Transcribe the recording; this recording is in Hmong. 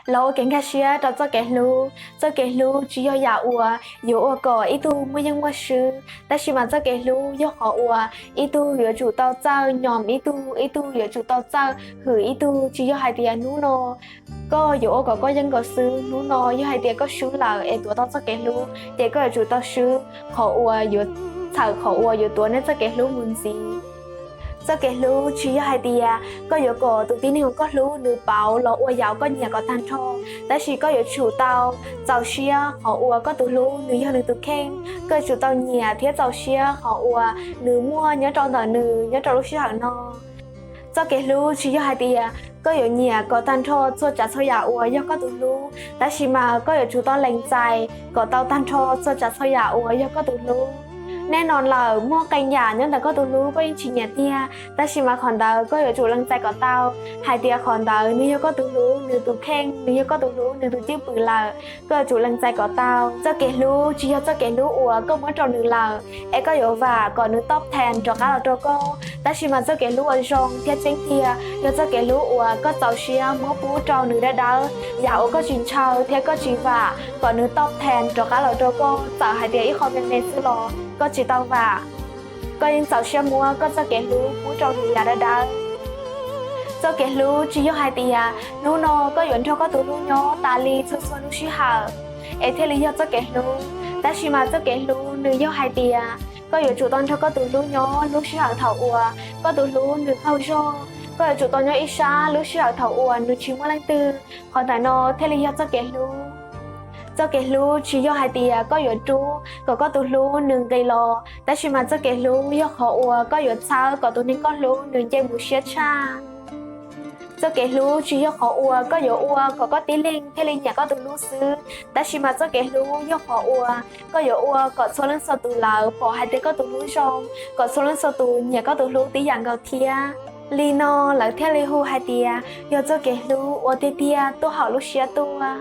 Los ua kev nkag siab rau txoj kev hlub. Txoj kev hlub tsis yog yam uas yuav ua kom ib tug muaj yeej muaj swb, tab sis mas txoj kev hlub yog qhov uas ib tug yuav tsum tau txawj nyom ib tug, ib tug yuav tsum tau txawj hwm ib tug. Tsis yog hais tias hnub no koj yuav ua kom koj yeej nkaus xwb, hnub no yog hais tias koj swb lawm es tuav tau txoj kev hlub, ces koj yuav tsum tau swb qhov uas yuav txhawm qhov uas yuav tuav nej txoj kev hlub mus ntxiv. Txoj kev hlub tsis yog hais tias koj yuav kom tus tib neeg uas koj hlub nws pauv los ua yam uas koj nyiam kom tag nrho, tab sis koj yuav tsum tau txaus siab qhov uas koj tus hlub nws yog nws tus kheej. Koj yuav tsum tau nyiam thiab txaus siab qhov uas nws muaj nyob rau ntawm nws nyob rau lub sij hawm no. Txoj kev hlub tsis yog hais tias koj yuav nyiam kom tag nrho txhua tsav txhua yam uas yog koj tus hlub, tab sis mas koj yuav tsum tau lees txais kom tau tag nrho txhua tsav txhua yam uas yog koj tus hlub. Nej no lawm muaj qee yam nyob ntawm koj tus hlub koj yeej tsis nyiam tiag, tab sis mas qhov ntawd koj yuav tsum lees txais kom tau hais tias qhov ntawd nws yog koj tus hlub nws tus kheej, nws yog koj tus hlub nws tus cwj pwm lawm, koj yuav tsum lees txais kom tau. Txoj kev hlub tsis yog txoj kev hlub uas koj muab rau nws lawm es koj yuav vam kom nws tawb tag rov qab los rau koj, tab sis mas txoj kev hlub uas zoo thiab tseeb tiag yog txoj kev hlub uas koj txaus siab muab pub rau nws dawb dawb, yam uas koj tsis ntshaw thiab koj tsis vam kom nws tawb tag rov qab los rau koj. Txawm hais tias ib qho me me xwb los koj tsis tau vam, koj yeej txaus siab muab koj txoj kev hlub pub rau nws yam dawb dawb. Txoj kev hlub tsis yog hais tias hnub no koj yuav nrog koj tus hlub nyob tas li txhua txhua lub sij hawm es thiaj li yog txoj kev hlub, tab sis mas txoj kev hlub nws yog hais tias koj yuav tsum tau nrog koj tus hlub nyob lub sij hawm thaum uas koj tus hlub nws qaug zog, koj yuav tsum tau nyob ib sab lub sij hawm thaum uas nws tsis muaj leej twg, qhov ntawm no thiaj li yog txoj kev hlub. Txoj kev hlub tsis yog hais tias koj yuav rub kom koj tus hlub nws nqis los, tab sis mas txoj kev hlub yog qhov uas koj yuav txhawb kom tus neeg koj hlub nws nce mus siab tshaj. Txoj kev hlub tsis yog qhov uas koj yuav ua kom koj tib leeg thiaj li nyiam koj tus hlub xwb, tab sis mas txoj kev hlub yog qhov uas koj yuav ua kom txhua leej txhua tus lawv pom hais tias koj tus hlub zoo, kom txhua leej txhua tus nyiam koj tus hlub tib yam nkaus thiab. Li no lawv thiaj li hu hais tias yog txoj kev hlub uas tiag tiag tuaj hauv lub siab tuaj.